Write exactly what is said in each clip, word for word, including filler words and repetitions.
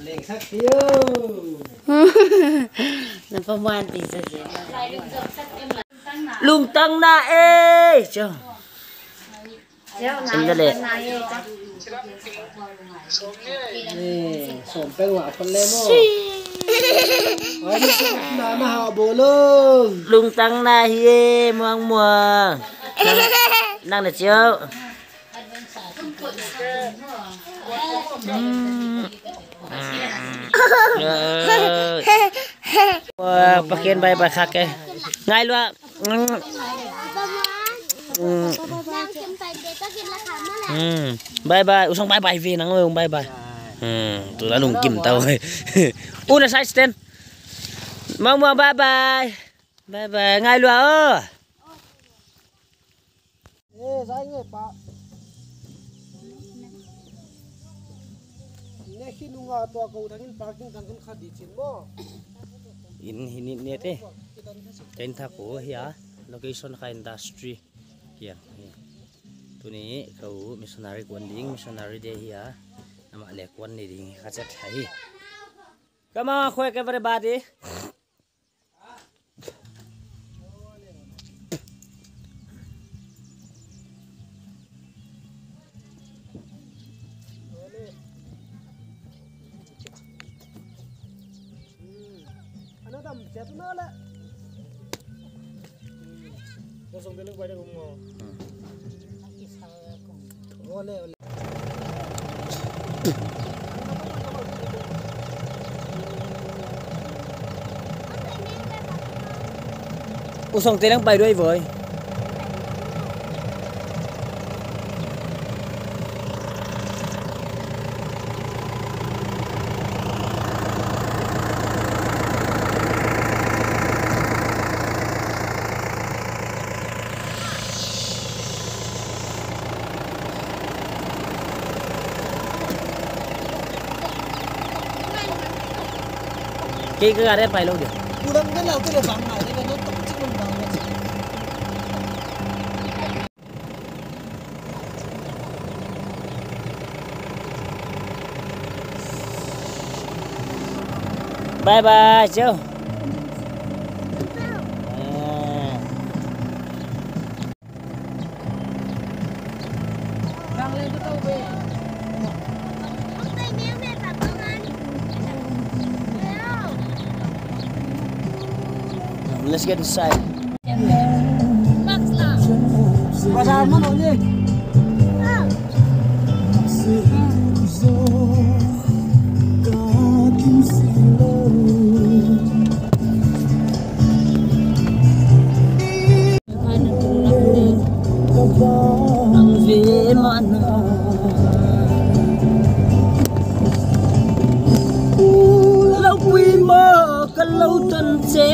Leng sak tio. Na pa muan ti sa si. Lungtang na e. Cho. Inda le. Eh, som peng wa pan le mo. Ai, na na ha bolo. Lungtang na hi e, muang muang. Nang, nang na chio. Hmm. Wah, Pathian bye bye khak e. Ngai lua. Hmm. Bye bye. U Song bye bye ve nang, bye bye. Hmm. Tu la lungkim tau. U na side stand. Mau mau bye bye. Bye bye. Ngai lua o. Eh, zai nge pa. Ne hi nunga tua ko thangin parking thang kan kha di chin mo. In hini ne te. Ken tha ko hia. Location kha industry. Hia. Tuni ko missionary kuan ding, missionary day hia. Ama le kuan ni ding kha chat hi. Come on, quick everybody. U Song te nang pai duai voi. Kei ka gari pai lou dia. Bye bye, Joe. Ah. Let's get inside. Ang ve mana. Lau pui maw ka lau tan che.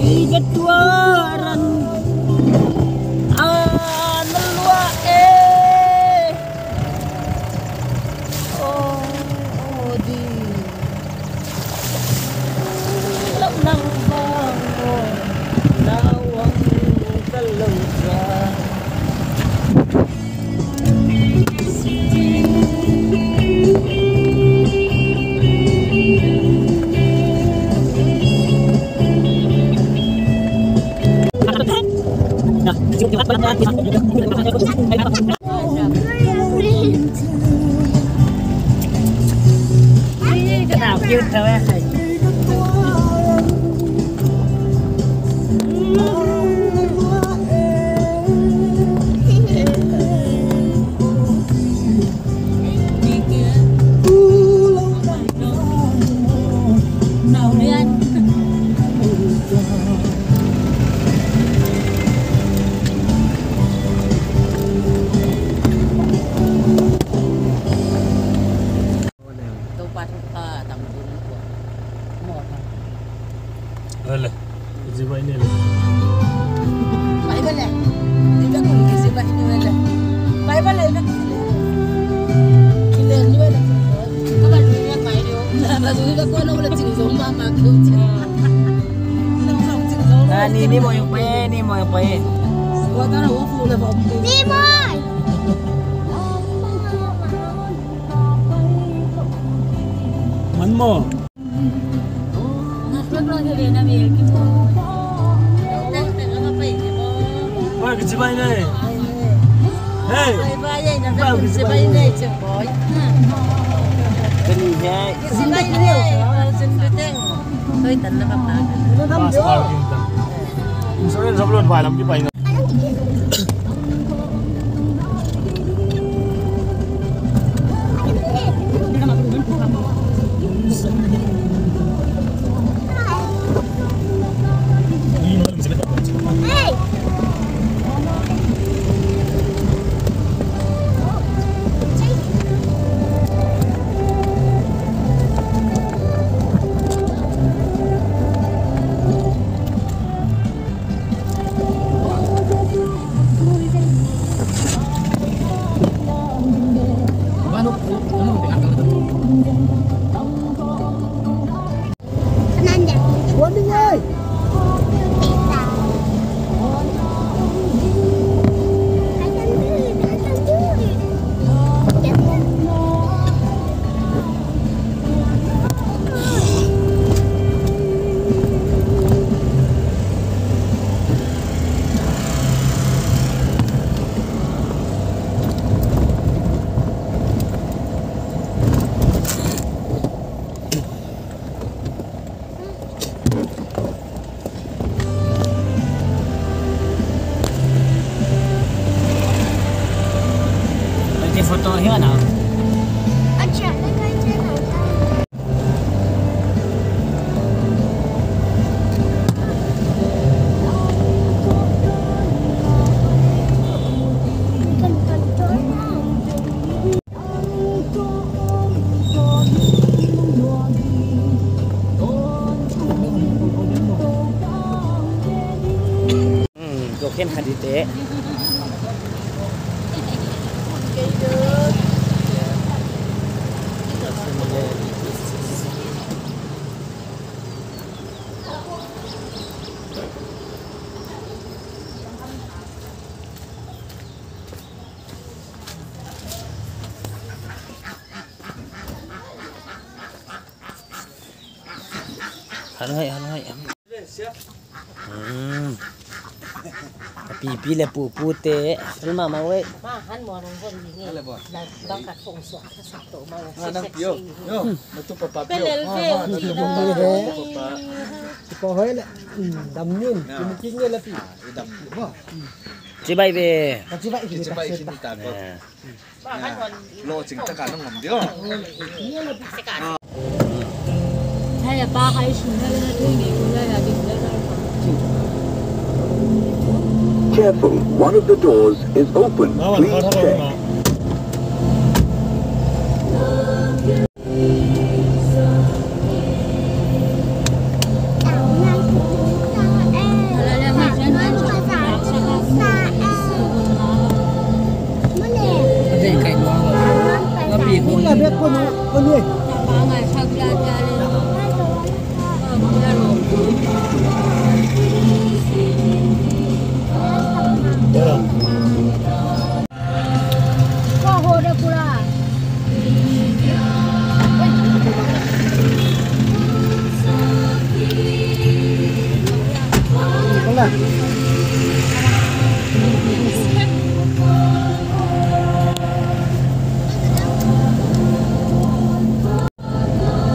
I ka tuaran. A na lua e. Oh, oh, di. Lau nang bang o, lau ang ka lau ka. Topa thupha tampi na ko. Mo ta. Ole. Iji bai ni le. Bai bale. Ni ka kun iji bai ni le. Bai bale na. Kile ni bale. Ka ba ni ka kai yo. Ka ba ni ka ko na bale ting zo ma ma ko ting. Ah, ni ni mo yung pe, ni mo yung pe. Wa ta na wo fu le ba. Ni mo. Mo. Oi, kichi bai nei. Hey. Oi, kichi bai nei. Bas parking tan. Insurance sebelum bai lam ki bai. Nanti foto hiu na. Hmm, kau khen khat i te. Han hai, han hai. Hmm. Pipi leh pupu te. Sil mama wei. Ma han mo nang hon ni nge. Bang kat fong suak ka sak to ma. Ah, nang pio. Yo, natu papa pio. Pelel ve. Natu papa. Papa. Ko hoi le. Hmm, dam nin. Kin kin nge la pi. Ah, i dam. Chibai ve. Chibai, chibai, chibai. Lo ching taka nang om dio. Careful, one of the doors is open. Please check.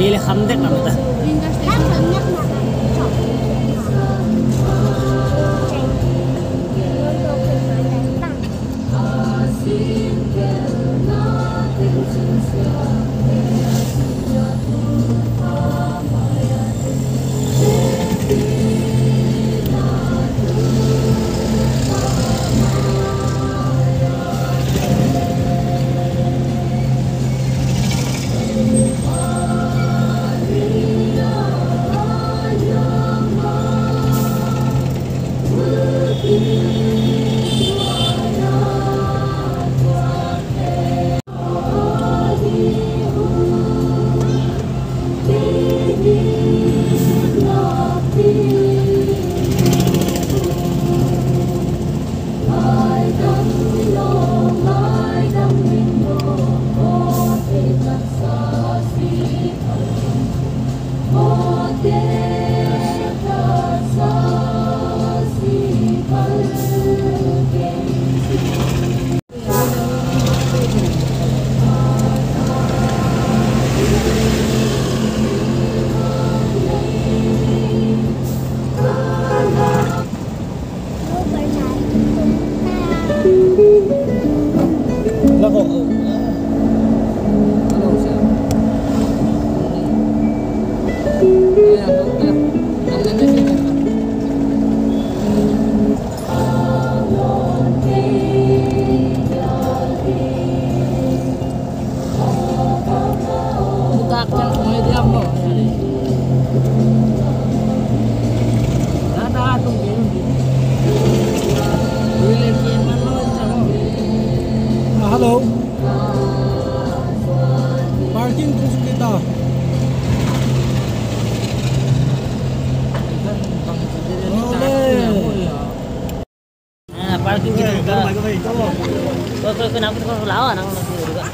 Kei leh kham dek lam ta. Ah, hello. Parking tu kita. Ole. Ah, parking kita. Kau, kau, kenapa kau lawan orang lagi juga?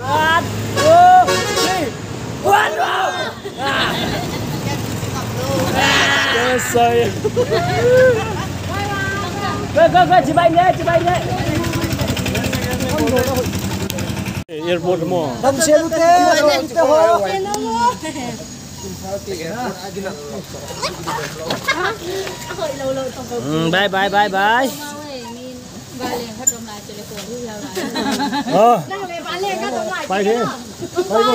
One, two, three. One, two. Yes, I. Go, go, go, cibai ne, cibai ne. Airport mo. Dam selu te, dam selu te ho. Mm, bye, bye, bye, bye. Ah. Pai ke. Pai ko.